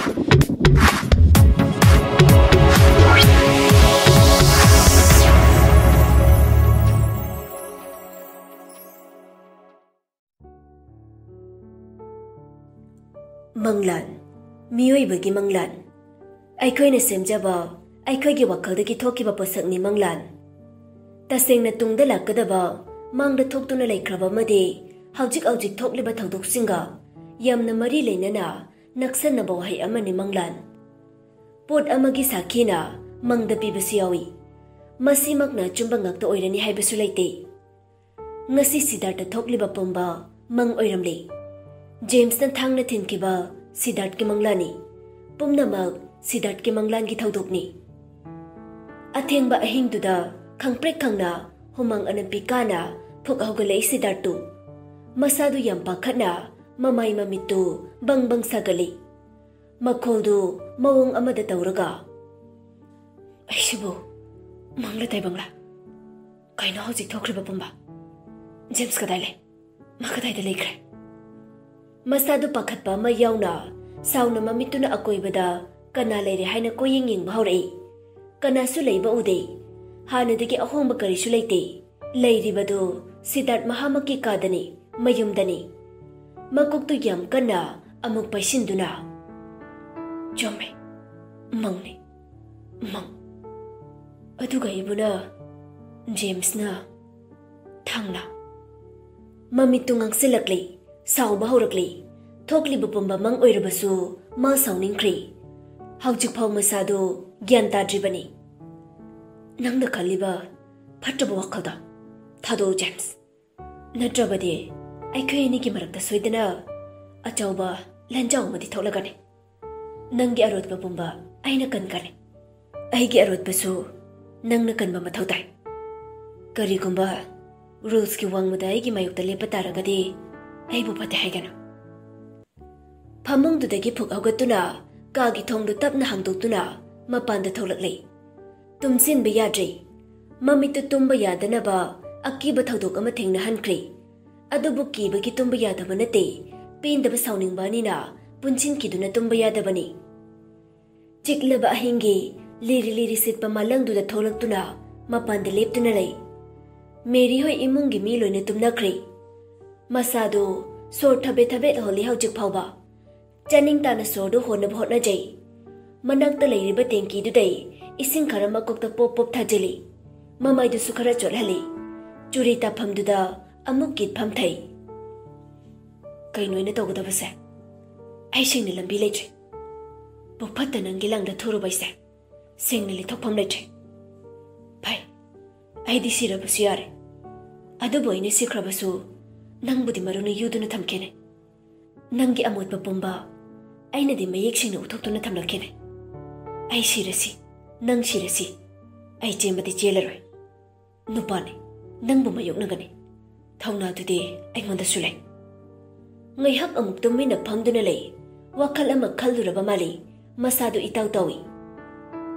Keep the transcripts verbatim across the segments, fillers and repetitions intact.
ꯃꯪꯂꯥꯟ, ꯃꯤꯑꯣꯏꯕꯒꯤ ꯃꯪꯂꯥꯟ꯫ ꯑꯩꯈꯣꯏꯅ ꯁꯦꯝꯖꯕ, ꯑꯩꯈꯣꯏꯒꯤ ꯋꯥꯈꯜꯗꯒꯤ ꯊꯣꯛꯈꯤꯕ ꯄꯣꯠꯁꯛꯅꯤ ꯃꯪꯂꯥꯟ꯫ ꯇꯁꯦꯡꯅ ꯇꯨꯡꯗ ꯂꯥꯛꯀꯗꯕ, ꯃꯥꯡꯗ ꯊꯣꯛꯇꯨꯅ ꯂꯩꯈ꯭ꯔꯕ ꯑꯃꯗꯤ ꯍꯧꯖꯤꯛ ꯍꯧꯖꯤꯛ ꯊꯣꯛꯂꯤꯕ ꯊꯧꯗꯣꯛꯁꯤꯡꯒ ꯌꯥꯝꯅ ꯃꯔꯤ ꯂꯩꯅꯅ ꯅꯛꯁꯟꯅꯕ ꯋꯥꯍꯩ ꯑꯃꯅꯤ ꯃꯪꯂꯥꯟ꯫ ꯄꯣꯠ ꯑꯃꯒꯤ ꯁꯥꯈꯤꯅ ꯃꯪꯗ ꯄꯤꯕꯁꯨ ꯌꯥꯎꯏ꯫ ꯃꯁꯤꯃꯛꯅ ꯑꯆꯨꯝꯕ ꯉꯥꯛꯇ ꯑꯣꯏꯔꯅꯤ ꯍꯥꯏꯕꯁꯨ ꯂꯩꯇꯦ꯫ ꯉꯁꯤ ꯁꯤꯗꯥꯔꯠꯇ ꯊꯣꯛꯂꯤꯕ ꯄꯨꯝꯕ ꯃꯪ ꯑꯣꯏꯔꯝꯂꯦ꯫ ꯖꯦꯝꯁꯅ ꯊꯥꯡꯅ ꯊꯤꯟꯈꯤꯕ ꯁꯤꯗꯥꯔꯠꯀꯤ ꯃꯪꯂꯥꯟꯅꯤ꯫ ꯄꯨꯝꯅꯃꯛ ꯁꯤꯗꯥꯔꯠꯀꯤ ꯃꯪꯂꯥꯟꯒꯤ ꯊꯧꯗꯣꯛꯅꯤ꯫ ꯑꯊꯦꯡꯕ ꯑꯍꯤꯡꯗꯨꯗ ꯈꯪꯄ꯭ꯔꯦꯛ ꯈꯪꯅ ꯍꯨꯃꯥꯡ ꯑꯅꯞꯄꯤ ꯀꯥꯅ ꯐꯨꯛ ꯍꯧꯒꯠꯂꯛꯏ ꯁꯤꯗꯥꯔꯠꯇꯨ꯫ ꯃꯁꯥꯗꯨ ꯌꯥꯝ ꯄꯥꯈꯠꯅ ꯃꯃꯥꯏ ꯃꯃꯤꯠꯇꯨ ꯕꯪ ꯕꯪ ꯁꯥꯒꯠꯂꯤ꯫ ꯃꯈꯣꯜꯗꯨ ꯃꯑꯣꯡ ꯑꯃꯗ ꯇꯧꯔꯒ, "ꯑꯩꯁꯤꯕꯨ ꯃꯪꯂ ꯇꯥꯏꯕꯪꯂ? ꯀꯩꯅꯣ ꯍꯧꯖꯤꯛ ꯊꯣꯛꯈ꯭ꯔꯤꯕ ꯄꯨꯝꯕ? ꯖꯦꯝꯁ ꯀꯗꯥꯏ ꯂꯩ? ꯃꯥ ꯀꯗꯥꯏꯗ ꯂꯩꯈ꯭ꯔꯦ?" ꯃꯁꯥꯗꯨ ꯄꯥꯈꯠꯄ ꯑꯃ ꯌꯥꯎꯅ ꯁꯥꯎꯅ ꯃꯃꯤꯠꯇꯨꯅ ꯑꯀꯣꯏꯕꯗ ꯀꯅꯥ ꯂꯩꯔꯦ ꯍꯥꯏꯅ ꯀꯣꯏꯌꯦꯡ ꯌꯦꯡꯕ ꯍꯧꯔꯛꯏ꯫ ꯀꯅꯥꯁꯨ ꯂꯩꯕ ꯎꯗꯦ꯫ ꯍꯥꯟꯅꯗꯒꯤ ꯑꯍꯣꯡꯕ ꯀꯔꯤꯁꯨ ꯂꯩꯇꯦ꯫ ꯂꯩꯔꯤꯕꯗꯨ ꯁꯤꯗꯥꯔꯠ ꯃꯍꯥꯛꯃꯛꯀꯤ ꯀꯥꯗꯅꯤ, ꯃꯌꯨꯝꯗꯅꯤ꯫ ꯃꯀꯣꯛꯇꯨ ꯌꯥꯝ ꯀꯟꯅ ꯑꯃꯨꯛ ꯄꯥꯏꯁꯤꯟꯗꯨꯅ, "ꯆꯨꯝꯃꯦ, ꯃꯪꯅꯤ, ꯃꯪ꯫ ꯑꯗꯨꯒ ꯏꯕꯨꯅ, ꯖꯦꯝꯁꯅ, ꯊꯥꯡꯅ꯫" ꯃꯃꯤꯠꯇꯨ ꯉꯥꯡꯁꯤꯜꯂꯛꯂꯤ, ꯁꯥꯎꯕ ꯍꯧꯔꯛꯂꯤ꯫ ꯊꯣꯛꯂꯤꯕ ꯄꯨꯝꯕ ꯃꯪ ꯑꯣꯏꯔꯕꯁꯨ ꯃꯥ ꯁꯥꯎꯅꯤꯡꯈ꯭ꯔꯤ꯫ ꯍꯧꯖꯤꯛꯐꯥꯎ ꯃꯁꯥꯗꯨ ꯒ꯭ꯌꯥꯟ ꯇꯥꯗ꯭ꯔꯤꯕꯅꯤ꯫ "ꯅꯪꯅ ꯈꯜꯂꯤꯕ ꯐꯠꯇꯕ ꯋꯥꯈꯜꯗꯣ ꯊꯥꯗꯣꯛꯎ, ꯖꯦꯝꯁ꯫ ꯅꯠꯇ꯭ꯔꯕꯗꯤ ꯑꯩꯈꯣꯏ ꯑꯅꯤꯒꯤ ꯃꯔꯛꯇ ꯁꯣꯏꯗꯅ ꯑꯆꯧꯕ ꯂꯥꯟꯖꯥꯎ ꯑꯃꯗꯤ ꯊꯣꯛꯂꯒꯅꯤ꯫ ꯅꯪꯒꯤ ꯑꯔꯣꯠꯄ ꯄꯨꯝꯕ ꯑꯩꯅ ꯀꯟꯒꯅꯤ꯫ ꯑꯩꯒꯤ ꯑꯔꯣꯠꯄꯁꯨ ꯅꯪꯅ ꯀꯟꯕ ꯃꯊꯧ ꯇꯥꯏ꯫ ꯀꯔꯤꯒꯨꯝꯕ ꯔꯨꯜꯁꯀꯤ ꯋꯥꯡꯃꯗ ꯑꯩꯒꯤ ꯃꯥꯌꯣꯛꯇ ꯂꯦꯞꯄ ꯇꯥꯔꯒꯗꯤ ꯑꯩꯕꯨ ꯐꯠꯇꯦ ꯍꯥꯏꯒꯅꯨ꯫" ꯐꯃꯨꯡꯗꯨꯗꯒꯤ ꯐꯨꯛ ꯍꯧꯒꯠꯇꯨꯅ ꯀꯥꯒꯤ ꯊꯣꯡꯗꯨ ꯇꯞꯅ ꯍꯥꯡꯗꯣꯛꯇꯨꯅ ꯃꯄꯥꯟꯗ ꯊꯣꯛꯂꯛꯂꯦ꯫ ꯇꯨꯝꯁꯤꯟꯕ ꯌꯥꯗ꯭ꯔꯦ꯫ ꯃꯃꯤꯠꯇꯨ ꯇꯨꯝꯕ ꯌꯥꯗꯅꯕ ꯑꯀꯤꯕ ꯊꯧꯗꯣꯛ ꯑꯃ ꯊꯦꯡꯅꯍꯟꯈ꯭ꯔꯦ꯫ ꯑꯗꯨꯕꯨ ꯀꯤꯕꯒꯤ ꯇꯨꯝꯕ ꯌꯥꯗꯕ ꯅꯠꯇꯦ, ꯄꯦꯟꯗꯕ ꯁꯥꯎꯅꯤꯡꯕ ꯑꯅꯤꯅ ꯄꯨꯟꯁꯤꯟꯈꯤꯗꯨꯅ ꯇꯨꯝꯕ ꯌꯥꯗꯕꯅꯤ꯫ ꯆꯤꯛꯂꯕ ꯑꯍꯤꯡꯒꯤ ꯂꯤꯔꯤ ꯂꯤꯔꯤ ꯁꯤꯠꯄ ꯃꯥꯂꯪꯗꯨꯗ ꯊꯣꯛꯂꯛꯇꯨꯅ ꯃꯄꯥꯟꯗ ꯂꯦꯞꯇꯨꯅ ꯂꯩ꯫ ꯃꯦꯔꯤ ꯍꯣꯏ ꯏꯃꯨꯡꯒꯤ ꯃꯤ ꯂꯣꯏꯅ ꯇꯨꯝꯅꯈ꯭ꯔꯦ꯫ ꯃꯁꯥꯗꯨ ꯁꯣꯔ ꯊꯕꯦꯠ ꯊꯕꯦꯠ ꯍꯣꯜꯂꯤ ꯍꯧꯖꯤꯛ ꯐꯥꯎꯕ꯫ ꯆꯥꯅꯤꯡ ꯇꯥꯅ ꯁꯣꯔꯗꯨ ꯍꯣꯟꯅꯕ ꯍꯣꯠꯅꯖꯩ꯫ ꯃꯅꯥꯛꯇ ꯂꯩꯔꯤꯕ ꯇꯦꯡꯀꯤꯗꯨꯗꯩ ꯏꯁꯤꯡ ꯈꯔ ꯃꯀꯣꯛꯇ ꯄꯣꯞ ꯄꯣꯞ ꯊꯥꯖꯤꯜꯂꯤ꯫ ꯃꯃꯥꯏꯗꯨꯁꯨ ꯈꯔ ꯆꯣꯠꯍꯜꯂꯤ꯫ ꯆꯨꯔꯤ ꯇꯥꯐꯝꯗꯨꯗ ꯑꯃꯨꯛ ꯀꯤꯠ ꯐꯝꯊꯩ꯫ ꯀꯩꯅꯣ ꯑꯩꯅ ꯇꯧꯒꯗꯕꯁꯦ? ꯑꯩ ꯁꯦꯡꯅ ꯂꯝꯕꯤ ꯂꯩꯇ꯭ꯔꯦ꯫ ꯄꯨꯐꯠꯇ ꯅꯪꯒꯤ ꯂꯥꯡꯗ ꯊꯨꯔꯨꯕꯩꯁꯦ ꯁꯦꯡꯅ ꯂꯤꯊꯣꯛꯐꯝ ꯂꯩꯇ꯭ꯔꯦ꯫ ꯐꯩ, ꯑꯩꯗꯤ ꯁꯤꯔꯕꯁꯨ ꯌꯥꯔꯦ꯫ ꯑꯗꯨꯕꯨ ꯑꯩꯅ ꯁꯤꯈ꯭ꯔꯕꯁꯨ ꯅꯪꯕꯨꯗꯤ ꯃꯔꯨꯅ ꯌꯨꯗꯨꯅ ꯊꯝꯈꯤꯅꯦ꯫ ꯅꯪꯒꯤ ꯑꯃꯣꯠꯄ ꯄꯨꯝꯕ ꯑꯩꯅꯗꯤ ꯃꯌꯦꯛ ꯁꯦꯡꯅ ꯎꯠꯊꯣꯛꯇꯨꯅ ꯊꯝꯂꯛꯈꯤꯅꯦ꯫ ꯑꯩ ꯁꯤꯔꯁꯤ, ꯅꯪ ꯁꯤꯔꯁꯤ, ꯑꯩ ꯆꯦꯟꯕꯗꯤ ꯆꯦꯜꯂꯔꯣꯏ꯫ ꯅꯨꯄꯥꯅꯤ, ꯅꯪꯕꯨ ꯃꯥꯌꯣꯛꯅꯒꯅꯤ꯫ ꯊꯧꯅꯥꯗꯨꯗꯤ ꯑꯩꯉꯣꯟꯗꯁꯨ ꯂꯩ꯫ ꯉꯥꯏꯍꯥꯛ ꯑꯃꯨꯛ ꯇꯨꯃꯤꯟꯅ ꯐꯝꯗꯨꯅ ꯂꯩ꯫ ꯋꯥꯈꯜ ꯑꯃ ꯈꯜꯂꯨꯔꯕ ꯃꯥꯜꯂꯤ꯫ ꯃꯁꯥꯗꯨ ꯏꯇꯥꯎ ꯇꯥꯎꯏ꯫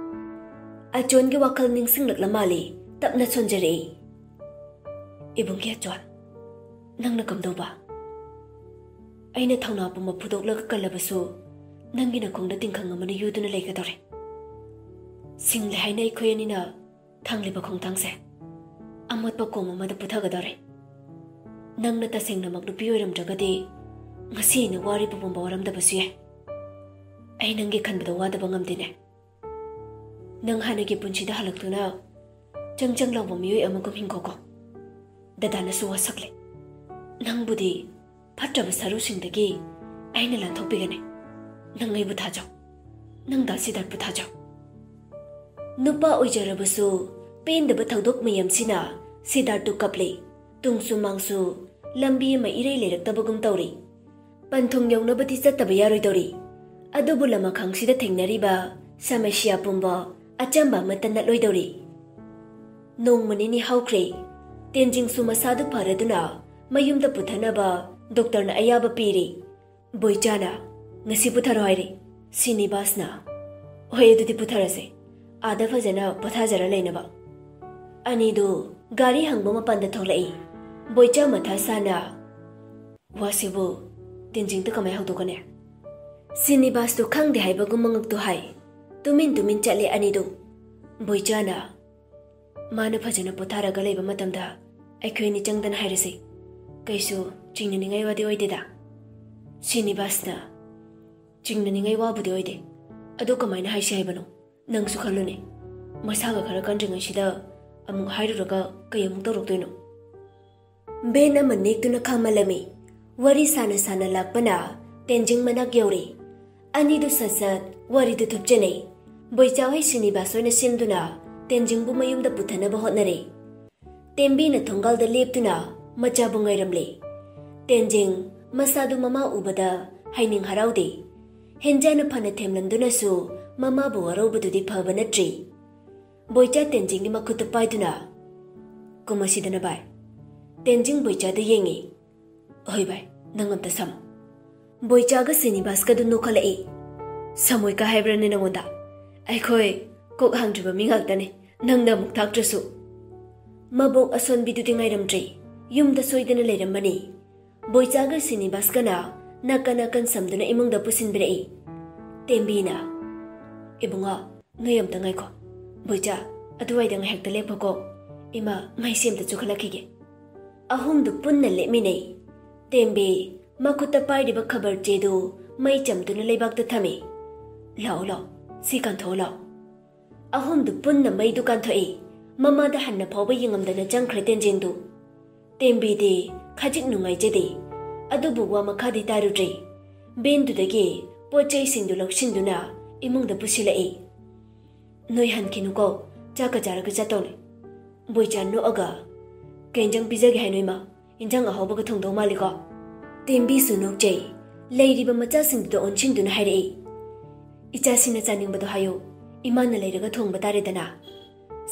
ꯑꯆꯣꯟꯒꯤ ꯋꯥꯈꯜ ꯅꯤꯡꯁꯤꯡꯂꯛꯂ ꯃꯥꯜꯂꯤ꯫ ꯇꯞꯅ ꯁꯣꯟꯖꯔꯛꯏ꯫ "ꯏꯕꯨꯡꯒꯤ ꯑꯆꯣꯟ, ꯅꯪꯅ ꯀꯝꯗꯧꯕ?" "ꯑꯩꯅ ꯊꯧꯅꯥ ꯄꯨꯝꯕ ꯐꯨꯗꯣꯛꯂꯒ ꯀꯜꯂꯕꯁꯨ ꯅꯪꯒꯤ ꯅꯈꯣꯡꯗ ꯇꯤꯡꯈꯪ ꯑꯃꯅ ꯌꯨꯗꯨꯅ ꯂꯩꯒꯗꯧꯔꯦ꯫ ꯁꯤꯡꯂꯦ ꯍꯥꯏꯅ ꯑꯩꯈꯣꯏ ꯑꯅꯤꯅ ꯊꯥꯡꯂꯤꯕ ꯈꯣꯡꯊꯥꯡꯁꯦ ꯑꯃꯣꯠꯄ ꯀꯣꯝ ꯑꯃꯗ ꯄꯨꯊꯒꯗꯧꯔꯦ꯫ ꯅꯪꯅ ꯇꯁꯦꯡꯅꯃꯛ ꯅꯨꯄꯤ ꯑꯣꯏꯔꯝꯗ꯭ꯔꯒꯗꯤ ꯉꯁꯤ ꯑꯩꯅ ꯋꯥꯔꯤꯕ ꯄꯨꯝꯕ ꯋꯥꯔꯝꯗꯕꯁꯨ ꯌꯥꯏ꯫ ꯑꯩ ꯅꯪꯒꯤ ꯈꯟꯕꯗ ꯋꯥꯗꯕ ꯉꯝꯗꯦꯅꯦ꯫ ꯅꯪ ꯍꯥꯟꯅꯒꯤ ꯄꯨꯟꯁꯤꯗ ꯍꯜꯂꯛꯇꯨꯅ ꯆꯪ ꯆꯪ ꯂꯥꯎꯕ ꯃꯤꯑꯣꯏ ꯑꯃꯒꯨꯝ ꯍꯤꯡꯈꯣꯀꯣ꯫ ꯗꯗꯥꯅꯁꯨ ꯋꯥꯁꯛꯂꯦ꯫ ꯅꯪꯕꯨꯗꯤ ꯐꯠꯇ꯭ꯔꯕ ꯁꯔꯨꯁꯤꯡꯗꯒꯤ ꯑꯩꯅ ꯂꯥꯟꯊꯣꯛꯄꯤꯒꯅꯤ꯫ ꯅꯪ ꯑꯩꯕꯨ ꯊꯥꯖꯧ꯫ ꯅꯪ ꯗꯥ ꯁꯤꯗꯥꯔꯠꯄꯨ ꯊꯥꯖꯧ꯫" ꯅꯨꯄꯥ ꯑꯣꯏꯖꯔꯕꯁꯨ ꯄꯦꯟꯗꯕ ꯊꯧꯗꯣꯛ ꯃꯌꯥꯝꯁꯤꯅ ꯁꯤꯗꯥꯔꯠꯇꯨ ꯀꯞꯂꯦ꯫ ꯇꯨꯡꯁꯨ ꯃꯥꯡꯁꯨ ꯂꯝꯕꯤ ꯑꯃ ꯏꯔꯩ ꯂꯩꯔꯛꯇꯕꯒꯨꯝ ꯇꯧꯔꯤ꯫ ꯄꯟꯊꯨꯡ ꯌꯧꯅꯕꯗꯤ ꯆꯠꯇꯕ ꯌꯥꯔꯣꯏꯗꯧꯔꯤ꯫ ꯑꯗꯨꯕꯨ ꯂꯃꯈꯥꯡꯁꯤꯗ ꯊꯦꯡꯅꯔꯤꯕ ꯁꯃꯁ꯭ꯌꯥ ꯄꯨꯝꯕ ꯑꯆꯝꯕ ꯑꯃꯠꯇ ꯅꯠꯂꯣꯏꯗꯧꯔꯤ꯫ ꯅꯣꯡꯃ ꯅꯤꯅꯤ ꯍꯧꯈ꯭ꯔꯦ꯫ ꯇꯦꯟꯖꯤꯡꯁꯨ ꯃꯁꯥꯗꯨ ꯐꯔꯗꯨꯅ ꯃꯌꯨꯝꯗ ꯄꯨꯊꯅꯕ ꯗꯣꯛꯇꯔꯅ ꯑꯌꯥꯕ ꯄꯤꯔꯤ꯫ ꯕꯣꯏꯆꯥꯅ, "ꯉꯁꯤ ꯄꯨꯊꯔꯣ ꯍꯥꯏꯔꯤ꯫" ꯁ꯭ꯔꯤꯅꯤꯕꯥꯁꯅ, "ꯍꯣꯏ, ꯑꯗꯨꯗꯤ ꯄꯨꯊꯔꯁꯦ꯫ ꯑꯥꯗ ꯐꯖꯅ ꯄꯣꯊꯥꯖꯔ ꯂꯩꯅꯕ꯫" ꯑꯅꯤꯗꯨ ꯒꯥꯔꯤ ꯍꯥꯡꯕ ꯃꯄꯥꯟꯗ ꯊꯣꯛꯂꯛꯏ꯫ ꯕꯣꯏꯆꯥ ꯃꯊꯥ ꯁꯥꯅ, "ꯋꯥꯁꯤꯕꯨ ꯇꯦꯟꯖꯤꯡꯗ ꯀꯃꯥꯏ ꯍꯧꯗꯣꯛꯀꯅꯤ? ꯁ꯭ꯔꯤꯅꯤꯕꯥꯁꯇꯨ ꯈꯪꯗꯦ ꯍꯥꯏꯕꯒꯨꯝ ꯃꯉꯛꯇꯨ ꯍꯥꯏ꯫ ꯇꯨꯃꯤꯟ ꯇꯨꯃꯤꯟ ꯆꯠꯂꯦ ꯑꯅꯤꯗꯨ꯫ ꯕꯣꯏꯆꯥꯅ, "ꯃꯥꯅ ꯐꯖꯅ ꯄꯣꯊꯥꯔꯒ ꯂꯩꯕ ꯃꯇꯝꯗ ꯑꯩꯈꯣꯏ ꯑꯅꯤ ꯆꯪꯗꯅ ꯍꯥꯏꯔꯁꯤ꯫ ꯀꯩꯁꯨ ꯆꯤꯡꯅꯅꯤꯡꯉꯥꯏ ꯋꯥꯗꯤ ꯑꯣꯏꯗꯦꯗ?" ꯁ꯭ꯔꯤꯅꯤꯕꯥꯁꯅ, "ꯆꯤꯡꯅꯅꯤꯡꯉꯥꯏ ꯋꯥꯕꯨꯗꯤ ꯑꯣꯏꯗꯦ꯫ ꯑꯗꯣ ꯀꯃꯥꯏꯅ ꯍꯥꯏꯁꯤ ꯍꯥꯏꯕꯅꯣ? ꯅꯪꯁꯨ ꯈꯜꯂꯨꯅꯦ꯫ ꯃꯁꯥꯒ ꯈꯔ ꯀꯟꯗ꯭ꯔꯤꯉꯩꯁꯤꯗ ꯑꯃꯨꯛ ꯍꯥꯏꯔꯨꯔꯒ ꯀꯩ ꯑꯃꯨꯛ ꯇꯧꯔꯛꯇꯣꯏꯅꯣ?" ꯚꯦꯟ ꯑꯃ ꯅꯦꯛꯇꯨꯅ ꯈꯥꯝꯃꯜꯂꯝꯃꯤ꯫ ꯋꯥꯔꯤ ꯁꯥꯅ ꯁꯥꯅ ꯂꯥꯛꯄꯅ ꯇꯦꯟꯖꯤꯡ ꯃꯅꯥꯛ ꯌꯧꯔꯦ꯫ ꯑꯅꯤꯗꯨ ꯁꯠ ꯁꯠ ꯋꯥꯔꯤꯗꯨ ꯊꯨꯞꯆꯅꯩ꯫ ꯕꯣꯏꯆꯥ ꯍꯣꯏ ꯁ꯭ꯔꯤꯅꯤꯕꯥꯁ ꯍꯣꯏꯅ ꯁꯤꯟꯗꯨꯅ ꯇꯦꯟꯖꯤꯡꯕꯨ ꯃꯌꯨꯝꯗ ꯄꯨꯊꯅꯕ ꯍꯣꯠꯅꯔꯦ꯫ ꯇꯦꯝꯕꯤꯅ ꯊꯣꯡꯒꯥꯜꯗ ꯂꯦꯞꯇꯨꯅ ꯃꯆꯥꯕꯨ ꯉꯥꯏꯔꯝꯂꯦ꯫ ꯇꯦꯟꯖꯤꯡ ꯃꯁꯥꯗꯨ ꯃꯃꯥ ꯎꯕꯗ ꯍꯥꯏꯅꯤꯡ ꯍꯔꯥꯎꯗꯦ꯫ ꯍꯦꯟꯖꯥꯅ ꯐꯅ ꯊꯦꯝꯂꯝꯗꯨꯅꯁꯨ ꯃꯃꯥꯕꯨ ꯋꯥꯔꯧꯕꯗꯨꯗꯤ ꯐꯕ ꯅꯠꯇ꯭ꯔꯤ꯫ ꯕꯣꯏꯆꯥ ꯇꯦꯟꯖꯤꯡꯒꯤ ꯃꯈꯨꯠꯇ ꯄꯥꯏꯗꯨꯅ, "ꯀꯨꯝꯃꯁꯤꯗꯅ ꯚꯥꯏ꯫" ꯇꯦꯟꯖꯤꯡ ꯕꯣꯏꯆꯥꯗ ꯌꯦꯡꯉꯤ꯫ "ꯍꯣꯏ ꯚꯥꯏ, ꯅꯪ ꯑꯝꯇ ꯁꯝꯃꯨ꯫" ꯕꯣꯏꯆꯥꯒ ꯁ꯭ꯔꯤꯅꯤꯕꯥꯁꯀꯗꯨ ꯅꯣꯛꯈꯠꯂꯛꯏ꯫ "ꯁꯃꯣꯏꯀꯥ ꯍꯥꯏꯕ꯭ꯔꯅꯦ ꯅꯉꯣꯟꯗ? ꯑꯩꯈꯣꯏ ꯀꯣꯛ ꯍꯥꯡꯗ꯭ꯔꯤꯕ ꯃꯤ ꯉꯥꯛꯇꯅꯦ, ꯅꯪꯅ ꯑꯃꯨꯛ ꯊꯥꯛꯇ꯭ꯔꯁꯨ꯫" ꯃꯕꯣꯛ ꯑꯁꯣꯟꯕꯤꯗꯨꯗꯤ ꯉꯥꯏꯔꯝꯗ꯭ꯔꯦ꯫ ꯌꯨꯝꯗ ꯁꯣꯏꯗꯅ ꯂꯩꯔꯝꯃꯅꯤ꯫ ꯕꯣꯏꯆꯥꯒ ꯁ꯭ꯔꯤꯅꯤꯕꯥꯁꯀꯅ ꯅꯥꯀꯟ ꯅꯥꯀꯟ ꯁꯝꯗꯨꯅ ꯏꯃꯨꯡꯗ ꯄꯨꯁꯤꯟꯕꯤꯔꯛꯏ꯫ ꯇꯦꯝꯕꯤꯅ, "ꯏꯕꯨꯡꯉꯣ, ꯅꯣꯏ ꯑꯝꯇ ꯉꯥꯏꯈꯣ꯫ ꯕꯣꯏꯆꯥ, ꯑꯗꯨꯋꯥꯏꯗ ꯉꯥꯏꯍꯥꯛꯇ ꯂꯦꯞꯄꯣꯀꯣ꯫ ꯏꯃꯥ, ꯃꯩꯁꯤ ꯑꯝꯇ ꯆꯨꯈꯠꯂꯛꯈꯤꯒꯦ꯫" ꯑꯍꯨꯝꯗꯨ ꯄꯨꯟꯅ ꯂꯦꯞꯃꯤꯟꯅꯩ꯫ ꯇꯦꯝꯕꯤ ꯃꯈꯨꯠꯇ ꯄꯥꯏꯔꯤꯕ ꯈꯕꯔ ꯆꯦꯗꯨ ꯃꯩ ꯆꯝꯗꯨꯅ ꯂꯩꯕꯥꯛꯇ ꯊꯝꯃꯤ꯫ "ꯂꯥꯛꯑꯣ, ꯂꯥꯛꯑꯣ, ꯁꯤ ꯀꯥꯟꯊꯣꯛꯑꯣ, ꯂꯥꯛꯑꯣ꯫" ꯑꯍꯨꯝꯗꯨ ꯄꯨꯟꯅ ꯃꯩꯗꯨ ꯀꯥꯟꯊꯣꯛꯏ꯫ ꯃꯃꯥꯗ ꯍꯟꯅ ꯐꯥꯎꯕ ꯌꯦꯡꯉꯝꯗꯅ ꯆꯪꯈ꯭ꯔꯦ ꯇꯦꯟꯖꯤꯡꯗꯨ꯫ ꯇꯦꯝꯕꯤꯗꯤ ꯈꯖꯤꯛ ꯅꯨꯡꯉꯥꯏꯖꯗꯦ꯫ ꯑꯗꯨꯕꯨ ꯋꯥ ꯃꯈꯥꯗꯤ ꯇꯥꯔꯨꯗ꯭ꯔꯦ꯫ ꯚꯦꯟꯗꯨꯗꯒꯤ ꯄꯣꯠ ꯆꯩꯁꯤꯡꯗꯨ ꯂꯧꯁꯤꯟꯗꯨꯅ ꯏꯃꯨꯡꯗ ꯄꯨꯁꯤꯜꯂꯛꯏ꯫ "ꯅꯣꯏ ꯍꯟꯈꯤꯅꯨꯀꯣ, ꯆꯥꯛꯀ ꯆꯥꯔꯒ ꯆꯠꯇꯧꯅꯦ꯫" ꯕꯣꯏꯆꯥ ꯅꯣꯛꯑꯒ, "ꯀꯩ ꯏꯟꯖꯥꯡ ꯄꯤꯖꯒꯦ ꯍꯥꯏꯅꯣ ꯏꯃꯥ? ꯏꯟꯖꯥꯡ ꯑꯍꯥꯎꯕꯒ ꯊꯣꯡꯗꯧ ꯃꯥꯜꯂꯤꯀꯣ?" ꯇꯦꯝꯕꯤꯁꯨ ꯅꯣꯛꯆꯩ꯫ ꯂꯩꯔꯤꯕ ꯃꯆꯥꯁꯤꯡꯗꯨꯗ ꯑꯣꯟꯁꯤꯟꯗꯨꯅ ꯍꯥꯏꯔꯛꯏ꯫ "ꯏꯆꯥꯁꯤꯡꯅ ꯆꯥꯅꯤꯡꯕꯗꯣ ꯍꯥꯏꯌꯨ, ꯏꯃꯥꯅ ꯂꯩꯔꯒ ꯊꯣꯡꯕ ꯇꯥꯔꯦꯗꯅ꯫"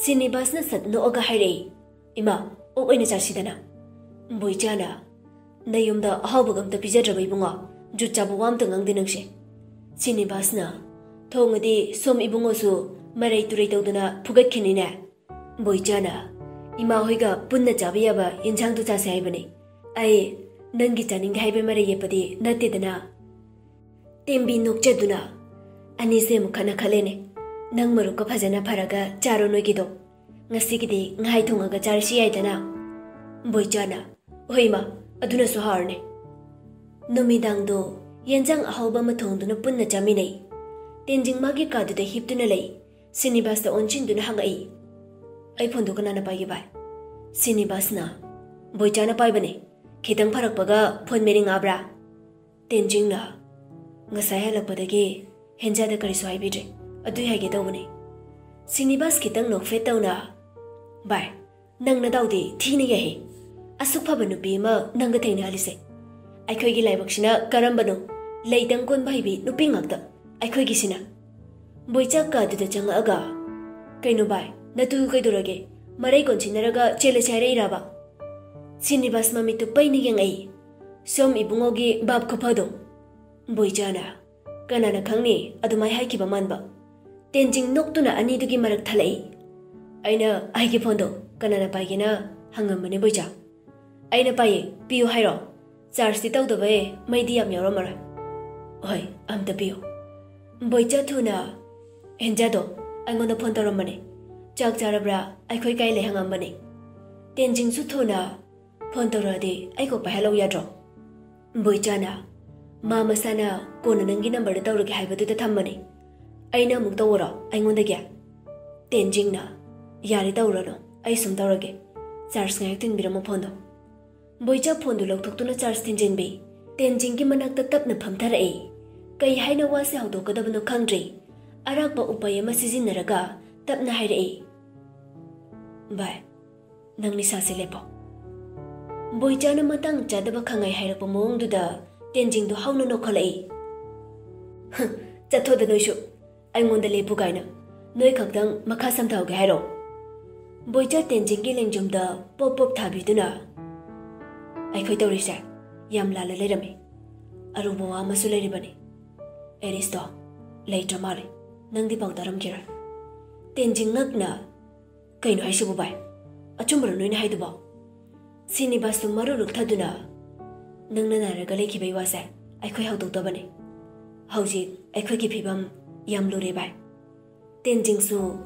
ꯁ꯭ꯔꯤꯅꯤꯕꯥꯁꯅ ꯁꯠ ꯅꯣꯛꯑꯒ ꯍꯥꯏꯔꯛꯏ꯫ "ꯏꯃꯥ, ꯑꯣꯛ ꯑꯣꯏꯅ ꯆꯥꯁꯤꯗꯅ꯫" ꯕꯣꯏꯆꯥꯅ, "ꯅꯌꯨꯝꯗ ꯑꯍꯥꯎꯕꯒ ꯑꯝꯇ ꯄꯤꯖꯗ꯭ꯔꯕ ꯏꯕꯨꯡꯉꯣ? ꯖꯨꯠ ꯆꯥꯕ ꯋꯥ ꯑꯝꯇ ꯉꯥꯡꯗꯦ ꯅꯪꯁꯦ꯫" ꯁ꯭ꯔꯤꯅꯤꯕꯥꯁꯅ, "ꯊꯣꯡꯉꯗꯤ ꯁꯣꯝ ꯏꯕꯨꯡꯉꯣꯁꯨ ꯃꯔꯩ ꯇꯨꯔꯩ ꯇꯧꯗꯅ ꯐꯨꯒꯠꯈꯤꯅꯤꯅꯦ꯫" ꯕꯣꯏꯆꯥꯅ, "ꯏꯃꯥ ꯍꯣꯏꯒ ꯄꯨꯟꯅ ꯆꯥꯕ ꯌꯥꯕ ꯌꯦꯟꯁꯥꯡꯗꯨ ꯆꯥꯁꯦ ꯍꯥꯏꯕꯅꯤ꯫ ꯑꯩ ꯅꯪꯒꯤ ꯆꯥꯅꯤꯡꯗꯦ ꯍꯥꯏꯕ ꯃꯔꯩ ꯌꯦꯠꯄꯗꯤ ꯅꯠꯇꯦꯗꯅ꯫" ꯇꯦꯝꯕꯤ ꯅꯣꯛꯆꯗꯨꯅ, "ꯑꯅꯤꯁꯦ ꯑꯃꯨꯛ ꯈꯠꯅ ꯈꯠꯂꯦꯅꯦ꯫ ꯅꯪ ꯃꯔꯨꯞꯀ ꯐꯖꯅ ꯐꯔꯒ ꯆꯥꯔꯣ ꯅꯣꯏꯒꯤꯗꯣ꯫ ꯉꯁꯤꯒꯤꯗꯤ ꯉꯥꯍꯩ ꯊꯣꯡꯉꯒ ꯆꯥꯔꯁꯤ ꯌꯥꯏꯗꯅ?" ꯕꯣꯏꯆꯥꯅ, "ꯍꯣꯏ ꯏꯃꯥ, ꯑꯗꯨꯅꯁꯨ ꯍꯥꯎꯔꯅꯤ꯫" ꯅꯨꯃꯤꯗꯥꯡꯗꯣ ꯌꯦꯟꯖꯥꯡ ꯑꯍꯥꯎꯕ ꯑꯃ ꯊꯣꯡꯗꯨꯅ ꯄꯨꯟꯅ ꯆꯥꯃꯤꯟꯅꯩ꯫ ꯇꯦꯟꯖꯤꯡ ꯃꯥꯒꯤ ꯀꯥꯗꯨꯗ ꯍꯤꯞꯇꯨꯅ ꯂꯩ꯫ ꯁ꯭ꯔꯤꯅꯤꯕꯥꯁꯇ ꯑꯣꯟꯁꯤꯟꯗꯨꯅ ꯍꯪꯉꯛꯏ, "ꯑꯩ ꯐꯣꯟꯗꯣ ꯀꯅꯥꯅ ꯄꯥꯏꯒꯦ ꯚꯥꯏ?" ꯁ꯭ꯔꯤꯅꯤꯕꯥꯁꯅ, "ꯕꯣꯏꯆꯥꯅ ꯄꯥꯏꯕꯅꯦ꯫ ꯈꯤꯇꯪ ꯐꯔꯛꯄꯒ ꯐꯣꯟ ꯃꯦꯔꯤꯡꯉꯛꯑꯕ꯭ꯔꯥ?" ꯇꯦꯟꯖꯤꯡꯅ, "ꯉꯁꯥꯏ ꯍꯜꯂꯛꯄꯗꯒꯤ ꯍꯦꯟꯖꯥꯗ ꯀꯔꯤꯁꯨ ꯍꯥꯏꯕꯤꯗ꯭ꯔꯦ꯫ ꯑꯗꯨꯏ ꯍꯥꯏꯒꯦ ꯇꯧꯕꯅꯦ꯫" ꯁ꯭ꯔꯤꯅꯤꯕꯥꯁ ꯈꯤꯇꯪ ꯅꯣꯛꯐꯦꯠ ꯇꯧꯅ, "ꯚꯥꯏ, ꯅꯪ ꯅꯗꯥꯎꯗꯤ ꯊꯤꯅ ꯌꯥꯏꯍꯦ꯫ ꯑꯁꯨꯛ ꯐꯕ ꯅꯨꯄꯤ ꯑꯃ ꯅꯪꯒ ꯊꯦꯡꯅꯍꯜꯂꯤꯁꯦ꯫ ꯑꯩꯈꯣꯏꯒꯤ ꯂꯥꯏꯕꯛꯁꯤꯅ ꯀꯔꯝꯕꯅꯣ? ꯂꯩꯇꯪ ꯀꯣꯟꯕ ꯍꯩꯕꯤ ꯅꯨꯄꯤ ꯉꯥꯛꯇ꯫ ꯑꯩꯈꯣꯏꯒꯤꯁꯤꯅ꯫" ꯕꯣꯏꯆꯥ ꯀꯥꯗꯨꯗ ꯆꯪꯉꯛꯑꯒ, "ꯀꯩꯅꯣ ꯚꯥꯏ, ꯅꯇꯨ ꯀꯩꯗꯧꯔꯒꯦ? ꯃꯔꯩ ꯀꯣꯟꯁꯤꯟꯅꯔꯒ ꯆꯦꯜꯂꯁꯤ ꯍꯥꯏꯔꯛꯏꯔꯕ?" ꯁ꯭ꯔꯤꯅꯤꯕꯥꯁ ꯃꯃꯤꯠꯇꯨ ꯄꯩꯅ ꯌꯦꯡꯉꯛꯏ꯫ ꯁꯣꯝ ꯏꯕꯨꯡꯉꯣꯒꯤ ꯚꯥꯞ ꯈꯨꯐꯗꯣ꯫ ꯕꯣꯏꯆꯥꯅ, "ꯀꯅꯥꯅ ꯈꯪꯅꯤ ꯑꯗꯨꯃꯥꯏ ꯍꯥꯏꯈꯤꯕ ꯃꯥꯟꯕ?" ꯇꯦꯟꯖꯤꯡ ꯅꯣꯛꯇꯨꯅ ꯑꯅꯤꯗꯨꯒꯤ ꯃꯔꯛ ꯊꯠꯂꯛꯏ꯫ "ꯑꯩꯅ ꯑꯩꯒꯤ ꯐꯣꯟꯗꯣ ꯀꯅꯥꯅ ꯄꯥꯏꯒꯦꯅ ꯍꯪꯉꯝꯕꯅꯦ ꯕꯣꯏꯆꯥ꯫ ꯑꯩꯅ ꯄꯥꯏꯌꯦ, ꯄꯤꯌꯨ ꯍꯥꯏꯔꯣ? ꯆꯥꯔꯖꯇꯤ ꯇꯧꯗꯕ ꯑꯦ, ꯃꯩꯗꯤ ꯌꯥꯝ ꯌꯥꯎꯔꯝꯃꯔꯣꯏ꯫ ꯍꯣꯏ, ꯑꯝꯇ ꯄꯤꯌꯨ꯫" ꯕꯣꯏꯆꯥ ꯊꯨꯅ, "ꯍꯦꯟꯖꯥꯗꯣ ꯑꯩꯉꯣꯟꯗ ꯐꯣꯟ ꯇꯧꯔꯝꯕꯅꯦ꯫ ꯆꯥꯛ ꯆꯥꯔꯕ꯭ꯔꯥ? ꯑꯩꯈꯣꯏ ꯀꯥꯏ ꯂꯩ ꯍꯪꯉꯝꯕꯅꯦ꯫" ꯇꯦꯟꯖꯤꯡꯁꯨ ꯊꯨꯅ, "ꯐꯣꯟ ꯇꯧꯔꯛꯑꯗꯤ ꯑꯩ ꯀꯣꯛ ꯄꯥꯏꯍꯜꯂꯧ ꯌꯥꯗ꯭ꯔꯣ?" ꯕꯣꯏꯆꯥꯅ, "ꯃꯥ ꯃꯁꯥꯅ ꯀꯣꯟꯅ ꯅꯪꯒꯤ ꯅꯝꯕꯔꯗ ꯇꯧꯔꯒꯦ ꯍꯥꯏꯕꯗꯨꯗ ꯊꯝꯕꯅꯦ꯫ ꯑꯩꯅ ꯑꯃꯨꯛ ꯇꯧꯔꯣ ꯑꯩꯉꯣꯟꯗꯒꯤ?" ꯇꯦꯟꯖꯤꯡꯅ, "ꯌꯥꯔꯦ, ꯇꯧꯔꯅꯨ, ꯑꯩ ꯁꯨꯝ ꯇꯧꯔꯒꯦ꯫ ꯆꯥꯔꯖ ꯉꯥꯏꯍꯥꯛ ꯊꯤꯟꯕꯤꯔꯝꯃꯣ ꯐꯣꯟꯗꯣ꯫" ꯕꯣꯏꯆꯥ ꯐꯣꯟꯗꯨ ꯂꯧꯊꯣꯛꯇꯨꯅ ꯆꯥꯔꯖ ꯊꯤꯟꯖꯤꯟꯕꯤ꯫ ꯇꯦꯟꯖꯤꯡꯒꯤ ꯃꯅꯥꯛꯇ ꯇꯞꯅ ꯐꯝꯊꯔꯛꯏ꯫ ꯀꯩ ꯍꯥꯏꯅ ꯋꯥꯁꯦ ꯍꯧꯗꯣꯛꯀꯗꯕꯅꯣ ꯈꯪꯗ꯭ꯔꯤ꯫ ꯑꯔꯥꯛꯄ ꯎꯄꯥꯏ ꯑꯃ ꯁꯤꯖꯤꯟꯅꯔꯒ ꯇꯞꯅ ꯍꯥꯏꯔꯛꯏ, "ꯚꯥꯏ, ꯅꯪ ꯅꯤꯁꯥꯁꯦ ꯂꯦꯞꯄꯣ꯫" ꯕꯣꯏꯆꯥꯅ ꯃꯇꯥꯡ ꯆꯥꯗꯕ ꯈꯪꯉꯥꯏ ꯍꯥꯏꯔꯛꯄ ꯃꯑꯣꯡꯗꯨꯗ ꯇꯦꯟꯖꯤꯡꯗꯨ ꯍꯧꯅ ꯅꯣꯛꯈꯠꯂꯛꯏ꯫ "ꯍ, ꯆꯠꯊꯣꯗ ꯅꯣꯏꯁꯨ꯫ ꯑꯩꯉꯣꯟꯗ ꯂꯦꯞꯄꯨ ꯀꯥꯏꯅ꯫ ꯅꯣꯏ ꯈꯛꯇꯪ ꯃꯈꯥ ꯁꯝꯊꯍꯧꯒꯦ ꯍꯥꯏꯔꯣ?" ꯕꯣꯏꯆꯥ ꯇꯦꯟꯖꯤꯡꯒꯤ ꯂꯦꯡꯖꯨꯝꯗ ꯄꯣꯞ ꯄꯣꯞ ꯊꯥꯕꯤꯗꯨꯅ, "ꯑꯩꯈꯣꯏ ꯇꯧꯔꯤꯁꯦ ꯌꯥꯝ ꯂꯥꯜꯂ ꯂꯩꯔꯝꯃꯤ꯫ ꯑꯔꯨꯕ ꯋꯥ ꯑꯃꯁꯨ ꯂꯩꯔꯤꯕꯅꯤ꯫ ꯑꯦꯔꯤꯁꯇꯣ ꯂꯩꯇ꯭ꯔ ꯃꯥꯜꯂꯦ꯫ ꯅꯪꯗꯤ ꯄꯥꯎ ꯇꯥꯔꯝꯈꯤꯔꯣꯏ꯫" ꯇꯦꯟꯖꯤꯡ ꯉꯛꯅ, "ꯀꯩꯅꯣ ꯍꯥꯏꯁꯤꯕꯨ ꯚꯥꯏ? ꯑꯆꯨꯝꯕꯔꯣ ꯅꯣꯏꯅ ꯍꯥꯏꯗꯨꯕꯣ?" ꯁ꯭ꯔꯤꯅꯤꯕꯥꯁꯇꯨ ꯃꯔꯨ ꯂꯨꯛꯊꯗꯨꯅ, "ꯅꯪꯅ ꯅꯥꯔꯒ ꯂꯩꯈꯤꯕꯩ ꯋꯥꯁꯦ ꯑꯩꯈꯣꯏ ꯍꯧꯗꯣꯛꯇꯕꯅꯤ꯫ ꯍꯧꯖꯤꯛ ꯑꯩꯈꯣꯏꯒꯤ ꯐꯤꯕꯝ ꯌꯥꯝ ꯂꯨꯔꯦ ꯚꯥꯏ꯫ ꯇꯦꯟꯖꯤꯡꯁꯨ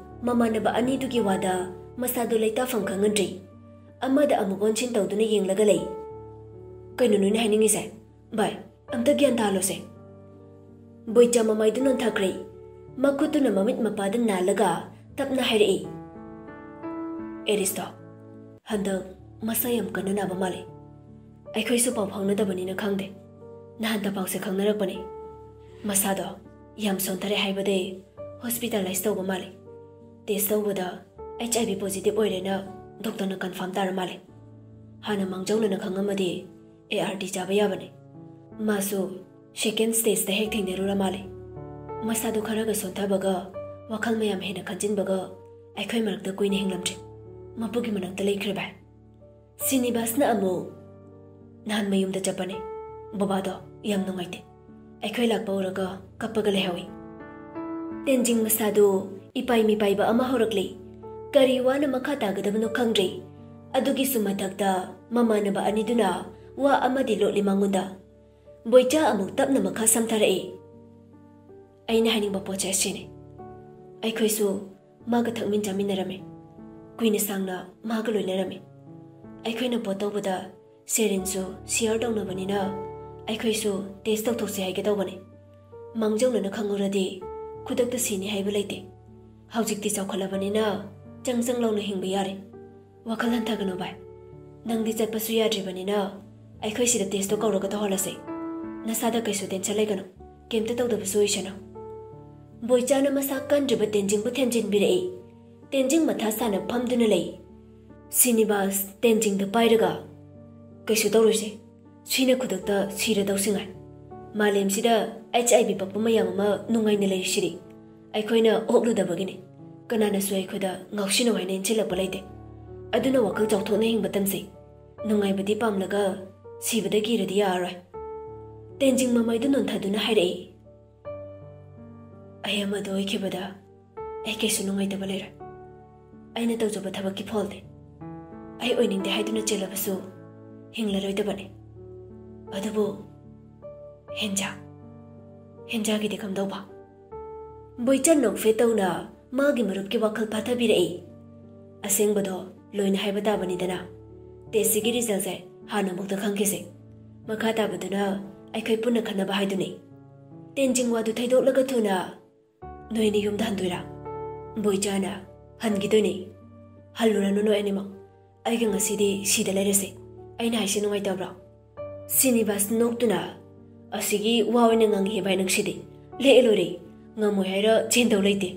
ꯃꯃꯥꯟꯅꯕ ꯑꯅꯤꯗꯨꯒꯤ ꯋꯥꯗ ꯃꯁꯥꯗꯨ ꯂꯩꯇꯥꯐꯝ ꯈꯪꯍꯟꯗ꯭ꯔꯤ꯫ ꯑꯃꯗ ꯑꯃꯨꯛ ꯑꯣꯟꯁꯤꯟ ꯇꯧꯗꯨꯅ ꯌꯦꯡꯂꯒ ꯂꯩ꯫ "ꯀꯩꯅꯣ ꯅꯣꯏꯅ ꯍꯥꯏꯅꯤꯡꯉꯤꯁꯦ? ꯚꯥꯏ, ꯑꯝꯇ ꯒ꯭ꯌꯥꯟ ꯇꯥꯍꯜꯂꯣꯁꯦ꯫" ꯕꯣꯏꯆꯥ ꯃꯃꯥꯏꯗꯨ ꯅꯣꯟꯊꯈ꯭ꯔꯦ꯫ ꯃꯈꯨꯠꯇꯨꯅ ꯃꯃꯤꯠ ꯃꯄꯥꯗ ꯅꯥꯜꯂꯒ ꯇꯞꯅ ꯍꯥꯏꯔꯛꯏ, "ꯑꯦꯔꯤꯁꯇꯣ ꯍꯟꯗꯛ ꯃꯁꯥ ꯌꯥꯝ ꯀꯟꯅ ꯅꯥꯕ ꯃꯥꯜꯂꯤ꯫ ꯑꯩꯈꯣꯏꯁꯨ ꯄꯥꯎ ꯐꯥꯎꯅꯗꯕꯅꯤꯅ ꯈꯪꯗꯦ꯫ ꯅꯍꯥꯟꯇ ꯄꯥꯎꯁꯦ ꯈꯪꯅꯔꯛꯄꯅꯦ꯫ ꯃꯁꯥꯗꯣ ꯌꯥꯝ ꯁꯣꯟꯊꯔꯦ ꯍꯥꯏꯕꯗꯩ ꯍꯣꯁꯄꯤꯇꯥꯂꯥꯏꯁ ꯇꯧꯕ ꯃꯥꯜꯂꯤ꯫ ꯇꯦꯁ ꯇꯧꯕꯗ ꯑꯩꯆ ꯑꯥꯏ ꯚꯤ ꯄꯣꯖꯤꯇꯤꯚ ꯑꯣꯏꯔꯦꯅ ꯗꯣꯛꯇꯔꯅ ꯀꯟꯐꯥꯔꯝ ꯇꯥꯔ ꯃꯥꯜꯂꯦ꯫ ꯍꯥꯟꯅ ꯃꯥꯡꯖꯧꯅꯅ ꯈꯪꯉꯝꯃꯗꯤ ꯑꯦ ꯑꯥꯔ ꯇꯤ ꯆꯥꯕ ꯌꯥꯕꯅꯦ꯫ ꯃꯥꯁꯨ ꯁꯦꯀꯦꯟ ꯁ꯭ꯇꯦꯖꯇ ꯍꯦꯛ ꯊꯦꯡꯅꯔꯨꯔ ꯃꯥꯜꯂꯦ꯫ ꯃꯁꯥꯗꯣ ꯈꯔꯒ ꯁꯣꯟꯊꯕꯒ ꯋꯥꯈꯜ ꯃꯌꯥꯝ ꯍꯦꯟꯅ ꯈꯟꯖꯤꯟꯕꯒ ꯑꯩꯈꯣꯏ ꯃꯔꯛꯇ ꯀꯨꯏꯅ ꯍꯤꯡꯂꯝꯗ꯭ꯔꯦ꯫ ꯃꯄꯨꯒꯤ ꯃꯅꯥꯛꯇ ꯂꯩꯈ꯭ꯔꯦ ꯚꯥꯏ꯫" ꯁ꯭ꯔꯤꯅꯤꯕꯥꯁꯅ ꯑꯃꯨꯛ, "ꯅꯍꯥꯟ ꯃꯌꯨꯝꯗ ꯆꯠꯄꯅꯦ꯫ ꯕꯕꯥꯗꯣ ꯌꯥꯝ ꯅꯨꯡꯉꯥꯏꯇꯦ꯫ ꯑꯩꯈꯣꯏ ꯂꯥꯛꯄ ꯎꯔꯒ ꯀꯞꯄꯒ ꯂꯩꯍꯧꯏ꯫" ꯇꯦꯟꯖꯤꯡ ꯃꯁꯥꯗꯨ ꯏꯄꯥꯏ ꯃꯤꯄꯥꯏꯕ ꯑꯃ ꯍꯧꯔꯛꯂꯤ꯫ ꯀꯔꯤ ꯋꯥꯅ ꯃꯈꯥ ꯇꯥꯒꯗꯕꯅꯣ ꯈꯪꯗ꯭ꯔꯦ꯫ ꯑꯗꯨꯒꯤꯁꯨ ꯃꯊꯛꯇ ꯃꯃꯥꯟꯅꯕ ꯑꯅꯤꯗꯨꯅ ꯋꯥ ꯑꯃꯗꯤ ꯂꯣꯠꯂꯤ ꯃꯉꯣꯟꯗ꯫ ꯕꯣꯏꯆꯥ ꯑꯃꯨꯛ ꯇꯞꯅ ꯃꯈꯥ ꯁꯝꯊꯔꯛꯏ꯫ "ꯑꯩꯅ ꯍꯥꯏꯅꯤꯡꯕ ꯄꯣꯠꯁꯦ ꯑꯁꯤꯅꯤ꯫ ꯑꯩꯈꯣꯏꯁꯨ ꯃꯥꯒ ꯊꯛꯃꯤꯟ ꯆꯥꯃꯤꯟꯅꯔꯝꯃꯤ꯫ ꯀꯨꯏꯅ ꯁꯥꯡꯅ ꯃꯥꯒ ꯂꯣꯏꯅꯔꯝꯃꯤ꯫ ꯑꯩꯈꯣꯏꯅ ꯄꯣꯠ ꯇꯧꯕꯗ ꯁꯦꯔꯤꯟꯁꯨ ꯁꯤꯌꯔ ꯇꯧꯅꯕꯅꯤꯅ ꯑꯩꯈꯣꯏꯁꯨ ꯇꯦꯁ ꯇꯧꯊꯣꯛꯁꯤ ꯍꯥꯏꯒꯦ ꯇꯧꯕꯅꯤ꯫ ꯃꯥꯡꯖꯧꯅꯅ ꯈꯪꯍꯧꯔꯗꯤ ꯈꯨꯗꯛꯇ ꯁꯤꯅꯤ ꯍꯥꯏꯕ ꯂꯩꯇꯦ꯫ ꯍꯧꯖꯤꯛꯇꯤ ꯆꯥꯎꯈꯠꯂꯕꯅꯤꯅ ꯆꯪ ꯆꯪ ꯂꯥꯎꯅ ꯍꯤꯡꯕ ꯌꯥꯔꯦ꯫ ꯋꯥꯈꯜ ꯍꯟꯊꯒꯅꯨ ꯚꯥꯏ꯫ ꯅꯪꯗꯤ ꯆꯠꯄꯁꯨ ꯌꯥꯗ꯭ꯔꯤꯕꯅꯤꯅ ꯑꯩꯈꯣꯏ ꯁꯤꯗ ꯇꯦꯁꯇꯣ ꯀꯧꯔꯒ ꯇꯧꯍꯜꯂꯁꯦ꯫ ꯅꯁꯥꯗ ꯀꯩꯁꯨ ꯇꯦꯟꯁꯟ ꯂꯩꯒꯅꯨ꯫ ꯀꯩꯝꯇ ꯇꯧꯗꯕꯁꯨ ꯑꯣꯏꯁꯅꯨ꯫" ꯕꯣꯏꯆꯥꯅ ꯃꯁꯥ ꯀꯟꯗ꯭ꯔꯤꯕ ꯇꯦꯟꯖꯤꯡꯕꯨ ꯊꯦꯝꯖꯤꯟꯕꯤꯔꯛꯏ꯫ ꯇꯦꯟꯖꯤꯡ ꯃꯊꯥ ꯁꯥꯅ ꯐꯝꯗꯨꯅ ꯂꯩ꯫ ꯁ꯭ꯔꯤꯅꯤꯕꯥꯁ ꯇꯦꯟꯖꯤꯡꯗ ꯄꯥꯏꯔꯒ, "ꯀꯩꯁꯨ ꯇꯧꯔꯣꯏꯁꯦ꯫ ꯁꯤꯅ ꯈꯨꯗꯛꯇ ꯁꯤꯔꯗꯧꯁꯤ ꯉꯥꯏ꯫ ꯃꯥꯂꯦꯝꯁꯤꯗ ꯑꯩꯆ ꯑꯥꯏ ꯚꯤ ꯄꯛꯄ ꯃꯌꯥꯝ ꯑꯃ ꯅꯨꯡꯉꯥꯏꯅ ꯂꯩꯔꯤꯁꯤꯗꯤ꯫ ꯑꯩꯈꯣꯏꯅ ꯑꯣꯛꯂꯨꯗꯕꯒꯤꯅꯤ꯫ ꯀꯅꯥꯅꯁꯨ ꯑꯩꯈꯣꯏꯗ ꯉꯥꯎꯁꯤꯟꯅꯧ ꯍꯥꯏꯅ ꯏꯟꯁꯤꯜꯂꯛꯄ ꯂꯩꯇꯦ꯫ ꯑꯗꯨꯅ ꯋꯥꯈꯜ ꯆꯥꯎꯊꯣꯛꯅ ꯍꯤꯡꯕ ꯇꯝꯁꯤ꯫ ꯅꯨꯡꯉꯥꯏꯕꯗꯤ ꯄꯥꯝꯂꯒ ꯁꯤꯕꯗ ꯀꯤꯔꯗꯤ ꯌꯥꯔꯔꯣꯏ꯫" ꯇꯦꯟꯖꯤꯡ ꯃꯃꯥꯏꯗꯨ ꯅꯣꯟꯊꯗꯨꯅ ꯍꯥꯏꯔꯛꯏ꯫ "ꯑꯩ ꯑꯃꯗ ꯑꯣꯏꯈꯤꯕꯗ ꯑꯩ ꯀꯩꯁꯨ ꯅꯨꯡꯉꯥꯏꯇꯕ ꯂꯩꯔꯣꯏ꯫ ꯑꯩꯅ ꯇꯧꯖꯕ ꯊꯕꯛꯀꯤ ꯐꯣꯜꯅꯤ꯫ ꯑꯩ ꯑꯣꯏꯅꯤꯡꯗꯦ ꯍꯥꯏꯗꯨꯅ ꯆꯦꯜꯂꯕꯁꯨ ꯍꯤꯡꯂꯔꯣꯏꯗꯕꯅꯤ꯫ ꯑꯗꯨꯕꯨ ꯍꯦꯟꯖꯥ, ꯍꯦꯟꯖꯥꯒꯤꯗꯤ ꯀꯝꯗꯧꯕ? ꯕꯣꯏꯆꯥꯟ ꯅꯣꯛꯐꯦꯠ ꯇꯧꯅ ꯃꯥꯒꯤ ꯃꯔꯨꯞꯀꯤ ꯋꯥꯈꯜ ꯐꯥꯊꯕꯤꯔꯛꯏ꯫ ꯑꯁꯦꯡꯕꯗꯣ ꯂꯣꯏꯅ ꯍꯥꯏꯕ ꯇꯥꯕꯅꯤꯗꯅ꯫ ꯇꯦꯁꯁꯤꯒꯤ ꯔꯤꯖꯜꯁꯦ ꯍꯥꯟꯅꯃꯨꯛꯇ ꯈꯪꯈꯤꯁꯦ꯫ ꯃꯈꯥ ꯇꯥꯕꯗꯨꯅ ꯑꯩꯈꯣꯏ ꯄꯨꯟꯅ ꯈꯟꯅꯕ ꯍꯥꯏꯗꯨꯅꯤ꯫ ꯇꯦꯟꯖꯤꯡ ꯋꯥꯗꯨ ꯊꯩꯗꯣꯛꯂꯒ ꯊꯨꯅ, "ꯅꯣꯏ ꯑꯅꯤ ꯌꯨꯝꯗ ꯍꯟꯗꯣꯏꯔꯥ?" ꯕꯣꯏꯆꯥꯅ, "ꯍꯟꯈꯤꯗꯣꯏꯅꯦ꯫ ꯍꯜꯂꯨꯔꯅꯨ ꯅꯣꯏ ꯑꯅꯤꯃꯛ꯫ ꯑꯩꯒ ꯉꯁꯤꯗꯤ ꯁꯤꯗ ꯂꯩꯔꯁꯦ꯫ ꯑꯩꯅ ꯍꯥꯏꯁꯦ ꯅꯨꯡꯉꯥꯏꯇꯕ꯭ꯔꯣ?" ꯁ꯭ꯔꯤꯅꯤꯕꯥꯁ ꯅꯣꯛꯇꯨꯅ, "ꯑꯁꯤꯒꯤ ꯋꯥ ꯑꯣꯏꯅ ꯉꯥꯡꯉꯤꯍꯦ ꯚꯥꯏ ꯅꯪꯁꯤꯗꯤ꯫ ꯂꯦꯛꯑꯦ ꯂꯣꯏꯔꯦ꯫ ꯉꯝꯃꯣꯏ ꯍꯥꯏꯔ ꯆꯦꯟꯗꯧ ꯂꯩꯇꯦ꯫"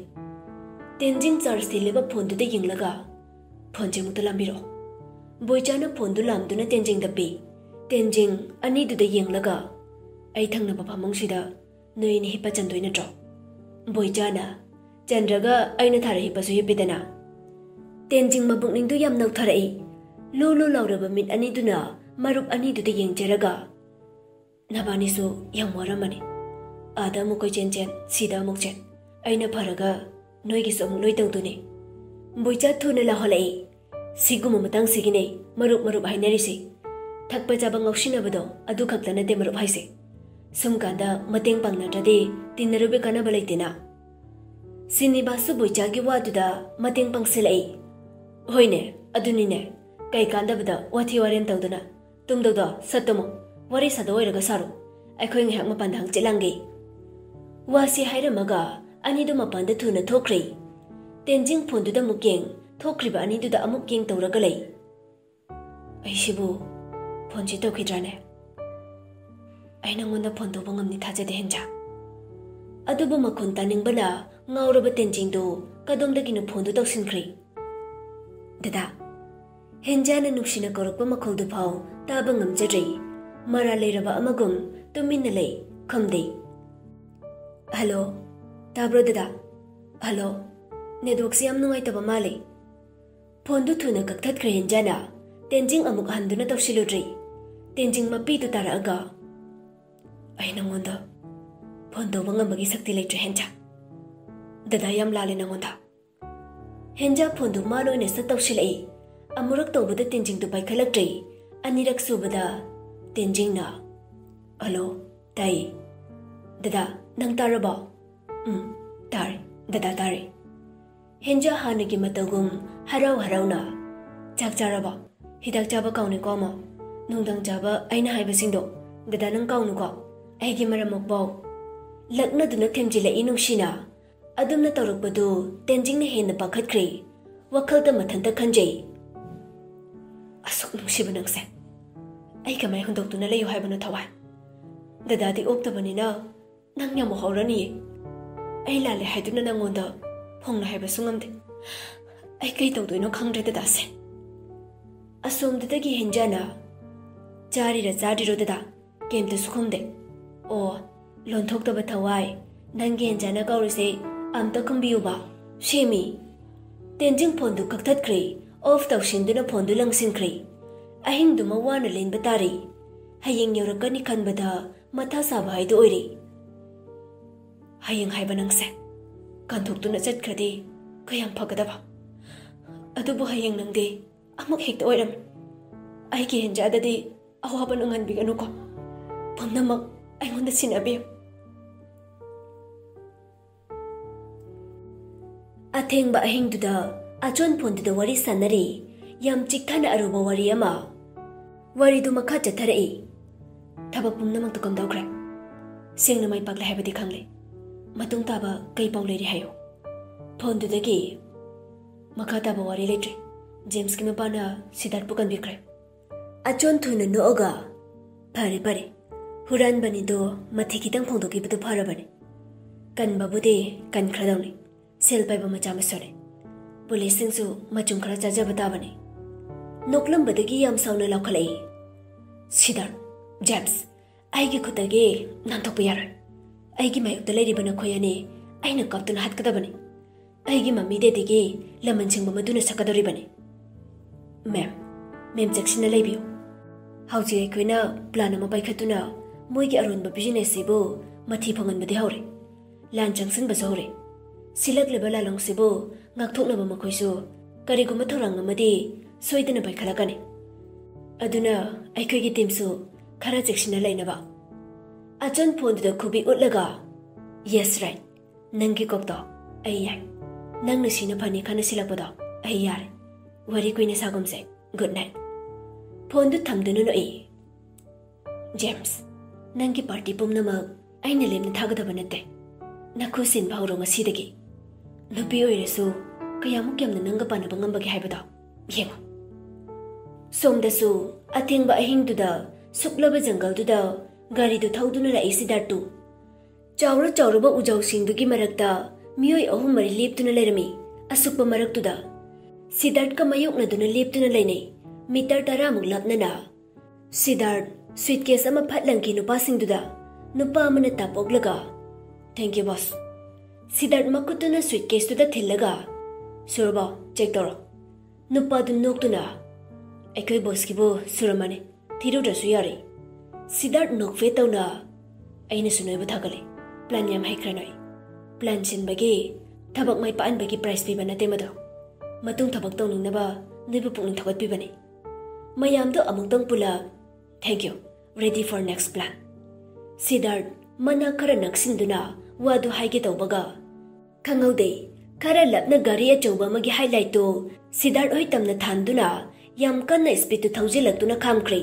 ꯇꯦꯟꯖꯤꯡ ꯆꯥꯔꯖ ꯊꯤꯜꯂꯤꯕ ꯐꯣꯟꯗꯨꯗ ꯌꯦꯡꯂꯒ, "ꯐꯣꯟꯁꯦ ꯑꯃꯨꯛꯇ ꯂꯥꯝꯕꯤꯔꯛꯑꯣ꯫" ꯕꯣꯏꯆꯥꯅ ꯐꯣꯟꯗꯨ ꯂꯥꯝꯗꯨꯅ ꯇꯦꯟꯖꯤꯡꯗ ꯄꯤ꯫ ꯇꯦꯟꯖꯤꯡ ꯑꯅꯤꯗꯨꯗ ꯌꯦꯡꯂꯒ, "ꯑꯩ ꯊꯪꯅꯕ ꯐꯃꯨꯡꯁꯤꯗ ꯅꯣꯏ ꯑꯅꯤ ꯍꯤꯞꯄ ꯆꯟꯗꯣꯏ ꯅꯠꯇ꯭ꯔꯣ?" ꯕꯣꯏꯆꯥꯅ, "ꯆꯟꯗ꯭ꯔꯒ ꯑꯩꯅ ꯊꯥꯔ ꯍꯤꯞꯄꯁꯨ ꯍꯤꯞꯄꯤꯗꯅ꯫" ꯇꯦꯟꯖꯤꯡ ꯃꯕꯨꯛꯅꯤꯡꯗꯨ ꯌꯥꯝ ꯅꯧꯊꯔꯛꯏ꯫ ꯂꯨ ꯂꯨ ꯂꯥꯎꯔꯕ ꯃꯤꯠ ꯑꯅꯤꯗꯨꯅ ꯃꯔꯨꯞ ꯑꯅꯤꯗꯨꯗ ꯌꯦꯡꯖꯔꯒ, "ꯅꯕꯥꯅꯤꯁꯨ ꯌꯥꯝ ꯋꯥꯔꯝꯃꯅꯤ꯫ ꯑꯥꯗ ꯑꯃꯨꯛ ꯀꯣꯏꯆꯦꯟ ꯆꯦꯟ, ꯁꯤꯗ ꯑꯃꯨꯛ ꯆꯦꯟ꯫ ꯑꯩꯅ ꯐꯔꯒ ꯅꯣꯏꯒꯤꯁꯨ ꯑꯃꯨꯛ ꯂꯣꯏ ꯇꯧꯗꯨꯅꯤ꯫" ꯕꯣꯏꯆꯥ ꯊꯨꯅ ꯂꯥꯎꯍꯜꯂꯛꯏ꯫ "ꯁꯤꯒꯨꯝꯕ ꯃꯇꯥꯡꯁꯤꯒꯤꯅꯦ ꯃꯔꯨꯞ ꯃꯔꯨꯞ ꯍꯥꯏꯅꯔꯤꯁꯤ꯫ ꯊꯛꯄ ꯆꯥꯕ ꯉꯥꯎꯁꯤꯟꯅꯕꯗꯣ ꯑꯗꯨ ꯈꯛꯇ ꯅꯠꯇꯦ ꯃꯔꯨꯞ ꯍꯥꯏꯁꯦ꯫ ꯁꯨꯝ ꯀꯥꯟꯗ ꯃꯇꯦꯡ ꯄꯥꯡꯅꯗ꯭ꯔꯗꯤ ꯇꯤꯟꯅꯔꯨꯕꯩ ꯀꯥꯟꯅꯕ ꯂꯩꯇꯦꯅ꯫" ꯁ꯭ꯔꯤꯅꯤꯕꯥꯁꯁꯨ ꯕꯣꯏꯆꯥꯒꯤ ꯋꯥꯗꯨꯗ ꯃꯇꯦꯡ ꯄꯥꯡꯁꯤꯜꯂꯛꯏ꯫ "ꯍꯣꯏꯅꯦ, ꯑꯗꯨꯅꯤꯅꯦ꯫ ꯀꯩ ꯀꯥꯟꯗꯕꯗ ꯋꯥꯊꯤ ꯋꯥꯔꯦꯝ ꯇꯧꯗꯨꯅ? ꯇꯨꯝꯗꯧꯗꯣ ꯁꯠ ꯇꯨꯝꯃꯣ꯫ ꯋꯥꯔꯤ ꯁꯥꯗꯧ ꯑꯣꯏꯔꯒ ꯁꯥꯔꯣ꯫ ꯑꯩꯈꯣꯏ ꯉꯥꯏꯍꯥꯛ ꯃꯄꯥꯟꯗ ꯍꯪꯆꯤꯠ ꯂꯥꯡꯒꯦ꯫" ꯋꯥꯁꯤ ꯍꯥꯏꯔꯝꯃꯒ ꯑꯅꯤꯗꯨ ꯃꯄꯥꯟꯗ ꯊꯨꯅ ꯊꯣꯛꯈ꯭ꯔꯦ꯫ ꯇꯦꯟꯖꯤꯡ ꯐꯣꯟꯗꯨꯗ ꯑꯃꯨꯛ ꯌꯦꯡ, ꯊꯣꯛꯈ꯭ꯔꯤꯕ ꯑꯅꯤꯗꯨꯗ ꯑꯃꯨꯛ ꯌꯦꯡ ꯇꯧꯔꯒ ꯂꯩ꯫ "ꯑꯩꯁꯤꯕꯨ ꯐꯣꯟꯁꯤ ꯇꯧꯈꯤꯗ꯭ꯔꯥꯅꯦ? ꯑꯩ ꯅꯪꯉꯣꯟꯗ ꯐꯣꯟ ꯇꯧꯕ ꯉꯝꯅꯤ ꯊꯥꯖꯗꯦ, ꯍꯦꯟꯖꯥ꯫" ꯑꯗꯨꯕꯨ ꯃꯈꯣꯟ ꯇꯥꯅꯤꯡꯕꯅ ꯉꯥꯎꯔꯕ ꯇꯦꯟꯖꯤꯡꯗꯨ ꯀꯗꯣꯝꯗꯒꯤꯅꯣ ꯐꯣꯟꯗꯨ ꯇꯧꯁꯤꯟꯈ꯭ꯔꯦ꯫ "ꯗꯗꯥ꯫" ꯍꯦꯟꯖꯥꯅ ꯅꯨꯡꯁꯤꯅ ꯀꯧꯔꯛꯄ ꯃꯈꯣꯜꯗꯨꯐꯥꯎ ꯇꯥꯕ ꯉꯝꯖꯗ꯭ꯔꯦ꯫ ꯃꯔꯥꯜ ꯂꯩꯔꯕ ꯑꯃꯒꯨꯝ ꯇꯨꯃꯤꯟꯅ ꯂꯩ, ꯈꯨꯝꯗꯦ꯫ "ꯍꯜꯂꯣ, ꯇꯥꯕ꯭ꯔꯣ ꯗꯗꯥ? ꯍꯜꯂꯣ, ꯅꯦꯠꯋꯥꯛꯁꯤ ꯌꯥꯝ ꯅꯨꯡꯉꯥꯏꯇꯕ ꯃꯥꯜꯂꯦ꯫" ꯐꯣꯟꯗꯨ ꯊꯨꯅ ꯀꯛꯊꯠꯈ꯭ꯔꯦ ꯍꯦꯟꯖꯥꯅ꯫ ꯇꯦꯟꯖꯤꯡ ꯑꯃꯨꯛ ꯍꯟꯗꯨꯅ ꯇꯧꯁꯤꯜꯂꯨꯗ꯭ꯔꯦ꯫ ꯇꯦꯟꯖꯤꯡ ꯃꯄꯤꯗꯨ ꯇꯥꯔꯛꯑꯒ, "ꯑꯩ ꯅꯪꯉꯣꯟꯗ ꯐꯣꯟ ꯇꯧꯕ ꯉꯝꯕꯒꯤ ꯁꯛꯇꯤ ꯂꯩꯇ꯭ꯔꯦ ꯍꯦꯟꯖꯥ꯫ ꯗꯗꯥ ꯌꯥꯝ ꯂꯥꯜꯂꯦ ꯅꯪꯉꯣꯟꯗ꯫" ꯍꯦꯟꯖꯥ ꯐꯣꯟꯗꯨ ꯃꯥ ꯂꯣꯏꯅ ꯁꯠ ꯇꯧꯁꯤꯜꯂꯛꯏ꯫ ꯑꯃꯨꯔꯛ ꯇꯧꯕꯗ ꯇꯦꯟꯖꯤꯡꯗꯨ ꯄꯥꯏꯈꯠꯂꯛꯇ꯭ꯔꯦ꯫ ꯑꯅꯤꯔꯛ ꯁꯨꯕꯗ ꯇꯦꯟꯖꯤꯡꯅ, "ꯍꯜꯂꯣ, ꯇꯥꯏ꯫" "ꯗꯗꯥ, ꯅꯪ ꯇꯥꯔꯕꯣ?" "ꯎꯝ, ꯇꯥꯔꯦ꯫ ꯗꯗꯥ ꯇꯥꯔꯦ꯫" ꯍꯦꯟꯖꯥ ꯍꯥꯟꯅꯒꯤ ꯃꯇꯧꯒꯨꯝ ꯍꯔꯥꯎ ꯍꯔꯥꯎꯅ, "ꯆꯥꯛ ꯆꯥꯔꯕꯣ? ꯍꯤꯗꯥꯛ ꯆꯥꯕ ꯀꯥꯎꯅꯤꯀꯣ, ꯑꯃꯣ꯫ ꯅꯨꯡꯗꯥꯡ ꯆꯥꯕ ꯑꯩꯅ ꯍꯥꯏꯕꯁꯤꯡꯗꯣ, ꯗꯗꯥ, ꯅꯪ ꯀꯥꯎꯅꯨꯀꯣ꯫ ꯑꯩꯒꯤ ꯃꯔꯝꯃꯛꯐꯥꯎ꯫" ꯂꯛꯅꯗꯨꯅ ꯊꯦꯝꯖꯤꯜꯂꯛꯏ ꯅꯨꯡꯁꯤꯅ꯫ ꯑꯗꯨꯝꯅ ꯇꯧꯔꯛꯄꯗꯨ ꯇꯦꯟꯖꯤꯡꯅ ꯍꯦꯟꯅ ꯄꯥꯈꯠꯈ꯭ꯔꯦ꯫ ꯋꯥꯈꯜꯗ ꯃꯊꯟꯇ ꯈꯟꯖꯩ, "ꯑꯁꯨꯛ ꯅꯨꯡꯁꯤꯕ ꯅꯪꯁꯦ ꯑꯩ ꯀꯃꯥꯏ ꯍꯨꯟꯗꯣꯛꯇꯨꯅ ꯂꯩꯌꯨ ꯍꯥꯏꯕꯅꯣ, ꯊꯋꯥꯏ? ꯗꯗꯥꯗꯤ ꯑꯣꯛꯇꯕꯅꯤꯅ ꯅꯪ ꯌꯥꯝ ꯎꯍꯧꯔꯅꯤꯌꯦ꯫ ꯑꯩ ꯂꯥꯜꯂꯦ ꯍꯥꯏꯗꯨꯅ ꯅꯪꯉꯣꯟꯗ ꯐꯣꯡꯅ ꯍꯥꯏꯕꯁꯨ ꯉꯝꯗꯦ꯫ ꯑꯩ ꯀꯩ ꯇꯧꯗꯣꯏꯅꯣ ꯈꯪꯗ꯭ꯔꯦ, ꯗꯗꯥꯁꯦ꯫" ꯑꯁꯣꯝꯗꯨꯗꯒꯤ ꯍꯦꯟꯖꯥꯅ, "ꯆꯥꯔꯤꯔ ꯆꯥꯗ꯭ꯔꯤꯔꯣ, ꯗꯗꯥ?" ꯀꯩꯝꯇꯁꯨ ꯈꯨꯝꯗꯦ꯫ "ꯑꯣ, ꯂꯣꯟꯊꯣꯛꯇꯕ ꯊꯋꯥꯏ, ꯅꯪꯒꯤ ꯍꯦꯟꯖꯥꯅ ꯀꯧꯔꯤꯁꯦ ꯑꯝꯇ ꯈꯨꯝꯕꯤꯌꯨꯕ, ꯁꯦꯝꯃꯤ꯫" ꯇꯦꯟꯖꯤꯡ ꯐꯣꯟꯗꯨ ꯀꯛꯊꯠꯈ꯭ꯔꯦ꯫ ꯑꯣꯐ ꯇꯧꯁꯤꯟꯗꯨꯅ ꯐꯣꯟꯗꯨ ꯂꯪꯁꯤꯟꯈ꯭ꯔꯦ꯫ ꯑꯍꯤꯡꯗꯨꯃ ꯋꯥꯅ ꯂꯦꯟꯕ ꯇꯥꯔꯦ꯫ ꯍꯌꯦꯡ ꯌꯧꯔꯛꯀꯅꯤ ꯈꯟꯕꯗ ꯃꯊꯥ ꯁꯥꯕ ꯍꯥꯏꯗꯨ ꯑꯣꯏꯔꯦ꯫ "ꯍꯌꯦꯡ ꯍꯥꯏꯕ ꯅꯪꯁꯦ ꯀꯟꯊꯣꯛꯇꯨꯅ ꯆꯠꯈ꯭ꯔꯗꯤ ꯀꯌꯥꯝ ꯐꯒꯗꯕ꯫ ꯑꯗꯨꯕꯨ ꯍꯌꯦꯡ ꯅꯪꯗꯤ ꯑꯃꯨꯛ ꯍꯦꯛꯇ ꯑꯣꯏꯔꯝꯃꯤ꯫ ꯑꯩꯒꯤ ꯍꯦꯟꯖꯥꯗꯗꯤ ꯑꯋꯥꯕ ꯅꯪꯍꯟꯕꯤꯒꯅꯨꯀꯣ꯫ ꯄꯨꯝꯅꯃꯛ ꯑꯩꯉꯣꯟꯗ ꯁꯤꯟꯅꯕꯤꯌꯨ꯫" ꯑꯊꯦꯡꯕ ꯑꯍꯤꯡꯗꯨꯗ ꯑꯆꯣꯟ ꯐꯣꯟꯗꯨꯗ ꯋꯥꯔꯤ ꯁꯥꯟꯅꯔꯤ꯫ ꯌꯥꯝ ꯆꯤꯛꯊꯅ ꯑꯔꯨꯕ ꯋꯥꯔꯤ ꯑꯃ꯫ ꯋꯥꯔꯤꯗꯨ ꯃꯈꯥ ꯆꯠꯊꯔꯛꯏ꯫ "ꯊꯕꯛ ꯄꯨꯝꯅꯃꯛꯇꯨ ꯀꯝꯗꯧꯈ꯭ꯔꯦ?" "ꯁꯦꯡꯅ ꯃꯥꯏ ꯄꯥꯛꯂꯦ ꯍꯥꯏꯕꯗꯤ ꯈꯪꯂꯦ꯫ ꯃꯇꯨꯡ ꯇꯥꯕ ꯀꯩ ꯄꯥꯎ ꯂꯩꯔꯤ ꯍꯥꯏꯌꯨ꯫" ꯐꯣꯟꯗꯨꯗꯒꯤ, "ꯃꯈꯥ ꯇꯥꯕ ꯋꯥꯔꯤ ꯂꯩꯇ꯭ꯔꯦ꯫ ꯖꯦꯝꯁꯀꯤ ꯃꯄꯥꯅ ꯁꯤꯗꯥꯔꯠꯄꯨ ꯀꯟꯕꯤꯈ꯭ꯔꯦ꯫" ꯑꯆꯣꯟ ꯊꯨꯅ ꯅꯣꯛꯑꯒ, "ꯐꯔꯦ, ꯐꯔꯦ꯫ ꯍꯨꯔꯥꯟꯕꯅꯤꯗꯣ ꯃꯊꯤ ꯈꯤꯇꯪ ꯐꯣꯡꯗꯣꯛꯈꯤꯕꯗꯨ ꯐꯔꯕꯅꯤ꯫ ꯀꯟꯕꯕꯨꯗꯤ ꯀꯟꯈ꯭ꯔꯗꯧꯅꯤ꯫ ꯁꯦꯜ ꯄꯥꯏꯕ ꯃꯆꯥ ꯃꯁꯨꯅꯤ꯫ ꯄꯨꯂꯤꯁꯁꯤꯡꯁꯨ ꯃꯆꯨꯝ ꯈꯔ ꯆꯥꯖꯕ ꯇꯥꯕꯅꯤ꯫" ꯅꯣꯛꯂꯝꯕꯗꯒꯤ ꯌꯥꯝ ꯁꯥꯎꯅ ꯂꯥꯎꯈꯠꯂꯛꯏ꯫ "ꯁꯤꯗꯥꯔꯠ, ꯖꯦꯝꯁ, ꯑꯩꯒꯤ ꯈꯨꯠꯇꯒꯤ ꯅꯥꯟꯊꯣꯛꯄ ꯌꯥꯔꯣꯏ꯫ ꯑꯩꯒꯤ ꯃꯥꯌꯣꯛꯇ ꯂꯩꯔꯤꯕ ꯅꯈꯣꯏ ꯑꯅꯤ ꯑꯩꯅ ꯀꯥꯞꯇꯨꯅ ꯍꯥꯠꯀꯗꯕꯅꯤ꯫ ꯑꯩꯒꯤ ꯃꯃꯤ ꯗꯦꯗꯤꯒꯤ ꯂꯃꯟ ꯁꯤꯡꯕ ꯃꯗꯨꯅ ꯁꯛꯀꯗꯧꯔꯤꯕꯅꯤ꯫" "ꯃꯦꯝ, ꯃꯦꯝ ꯆꯦꯛꯁꯤꯟꯅ ꯂꯩꯕꯤꯌꯨ꯫ ꯍꯧꯖꯤꯛ ꯑꯩꯈꯣꯏꯅ ꯄ꯭ꯂꯥꯟ ꯑꯃ ꯄꯥꯏꯈꯠꯇꯨꯅ ꯃꯣꯏꯒꯤ ꯑꯔꯣꯟꯕ ꯕꯤꯖꯤꯅꯦꯁꯁꯤꯕꯨ ꯃꯊꯤ ꯐꯪꯍꯟꯕꯗꯤ ꯍꯧꯔꯦ꯫ ꯂꯥꯟ ꯆꯪꯁꯤꯟꯕꯁꯨ ꯍꯧꯔꯦ꯫ ꯁꯤꯜꯂꯛꯂꯤꯕ ꯂꯥꯂꯣꯡꯁꯤꯕꯨ ꯉꯥꯛꯊꯣꯛꯅꯕ ꯃꯈꯣꯏꯁꯨ ꯀꯔꯤꯒꯨꯝꯕ ꯊꯧꯔꯥꯡ ꯑꯃꯗꯤ ꯁꯣꯏꯗꯅ ꯄꯥꯏꯈꯠꯂꯛꯀꯅꯤ꯫ ꯑꯗꯨꯅ ꯑꯩꯈꯣꯏꯒꯤ ꯇꯤꯝꯁꯨ ꯈꯔ ꯆꯦꯛꯁꯤꯟꯅ ꯂꯩꯅꯕ꯫" ꯑꯆꯟ ꯐꯣꯟꯗꯨꯗ ꯈꯨꯕꯤ ꯎꯠꯂꯒ, "Yes, right. ꯅꯪꯒꯤ ꯀꯣꯛꯇꯣ ꯑꯩ ꯌꯥꯏ꯫ ꯅꯪꯅ ꯁꯤꯅ ꯐꯅꯤ ꯈꯟꯅ ꯁꯤꯜꯂꯛꯄꯗꯣ ꯑꯩ ꯌꯥꯔꯦ꯫ ꯋꯥꯔꯤ ꯀꯨꯏꯅ ꯁꯥꯒꯨꯝꯁꯦ꯫ Good night." ꯐꯣꯟꯗꯨ ꯊꯝꯗꯨꯅ ꯅꯣꯛꯏ꯫ "ꯖꯦꯝꯁ, ꯅꯪꯒꯤ ꯄꯥꯔꯇꯤ ꯄꯨꯝꯅꯃꯛ ꯑꯩꯅ ꯂꯦꯝꯅ ꯊꯥꯒꯗꯕ ꯅꯠꯇꯦ꯫ ꯅꯈꯨ ꯁꯤꯟꯕ ꯍꯧꯔꯣ ꯉꯁꯤꯗꯒꯤ꯫ ꯅꯨꯄꯤ ꯑꯣꯏꯔꯁꯨ ꯀꯌꯥꯃꯨꯛ ꯌꯥꯝꯅ ꯅꯪꯒ ꯄꯥꯟꯅꯕ ꯉꯝꯕꯒꯦ ꯍꯥꯏꯕꯗꯣ ꯌꯦꯡꯉꯨ꯫" ꯁꯣꯝꯗꯁꯨ ꯑꯊꯦꯡꯕ ꯑꯍꯤꯡꯗꯨꯗ ꯁꯨꯛꯂꯕ ꯖꯪꯒꯜꯗꯨꯗ ꯒꯥꯔꯤꯗꯨ ꯊꯧꯗꯨꯅ ꯂꯥꯛꯏ ꯁꯤꯗꯥꯔꯠꯇꯨ꯫ ꯆꯥꯎꯔ ꯆꯥꯎꯔꯕ ꯎꯖꯥꯎꯁꯤꯡꯗꯨꯒꯤ ꯃꯔꯛꯇ ꯃꯤꯑꯣꯏ ꯑꯍꯨꯝ ꯃꯔꯤ ꯂꯦꯞꯇꯨꯅ ꯂꯩꯔꯝꯃꯤ꯫ ꯑꯁꯨꯛꯄ ꯃꯔꯛꯇꯨꯗ ꯁꯤꯗꯥꯔꯠꯀ ꯃꯥꯌꯣꯛꯅꯗꯨꯅ ꯂꯦꯞꯇꯨꯅ ꯂꯩꯅꯩ꯫ ꯃꯤꯇꯔ ꯇꯔꯥꯃꯨꯛ ꯂꯥꯞꯅꯅ꯫ ꯁꯤꯗꯥꯔꯠ ꯁꯨꯏꯠꯀꯦꯁ ꯑꯃ ꯐꯠ ꯂꯪꯈꯤ ꯅꯨꯄꯥꯁꯤꯡꯗꯨꯗ꯫ ꯅꯨꯄꯥ ꯑꯃꯅ ꯇꯥꯞ ꯑꯣꯛꯂꯒ, "Thank you, boss." ꯁꯤꯗꯥꯔꯠ ꯃꯈꯨꯠꯇꯨꯅ ꯁꯨꯏꯠꯀꯦꯁꯇꯨꯗ ꯊꯤꯜꯂꯒ, "ꯁꯨꯔꯕꯣ? ꯆꯦꯛ ꯇꯧꯔꯣ꯫" ꯅꯨꯄꯥꯗꯨ ꯅꯣꯛꯇꯨꯅ, "ꯑꯩꯈꯣꯏ ꯕꯣꯁꯀꯤꯕꯨ ꯁꯨꯔꯝꯃꯅꯤ, ꯊꯤꯔꯨꯗ꯭ꯔꯁꯨ ꯌꯥꯔꯦ꯫" ꯁꯤꯗꯥꯔꯠ ꯅꯣꯛꯐꯦ ꯇꯧꯅ, "ꯑꯩꯅꯁꯨ ꯅꯣꯏꯕꯨ ꯊꯥꯒꯠꯂꯤ꯫ ꯄ꯭ꯂꯥꯟ ꯌꯥꯝ ꯍꯩꯈ꯭ꯔꯦ ꯅꯣꯏ꯫ ꯄ꯭ꯂꯥꯟ ꯁꯤꯟꯕꯒꯤ, ꯊꯕꯛ ꯃꯥꯏ ꯄꯥꯛꯍꯟꯕꯒꯤ ꯄ꯭ꯔꯥꯏꯖ ꯄꯤꯕ ꯅꯠꯇꯦ ꯃꯗꯨ꯫ ꯃꯇꯨꯡ ꯊꯕꯛ ꯇꯧꯅꯤꯡꯅꯕ ꯅꯣꯏꯕꯨ ꯄꯨꯛꯅꯤꯡ ꯊꯧꯒꯠꯄꯤꯕꯅꯤ꯫ ꯃꯌꯥꯝꯗꯣ ꯑꯃꯨꯛꯇꯪ ꯄꯨꯂꯞ, Thank you. Ready for next plan." ꯁꯤꯗꯥꯔꯠ ꯃꯅꯥ ꯈꯔ ꯅꯛꯁꯤꯟꯗꯨꯅ ꯋꯥꯗꯨ ꯍꯥꯏꯒꯦ ꯇꯧꯕꯒ, ꯈꯪꯍꯧꯗꯦ, ꯈꯔ ꯂꯥꯞꯅ ꯒꯥꯔꯤ ꯑꯆꯧꯕ ꯑꯃꯒꯤ ꯍꯥꯏꯂꯥꯏꯠꯇꯨ ꯁꯤꯗꯥꯔꯠ ꯍꯣꯏ ꯇꯝꯅ ꯊꯥꯟꯗꯨꯅ ꯌꯥꯝ ꯀꯟꯅ ꯁ꯭ꯄꯤꯗꯇꯨ ꯊꯧꯖꯤꯜꯂꯛꯇꯨꯅ ꯈꯥꯝꯈ꯭ꯔꯦ꯫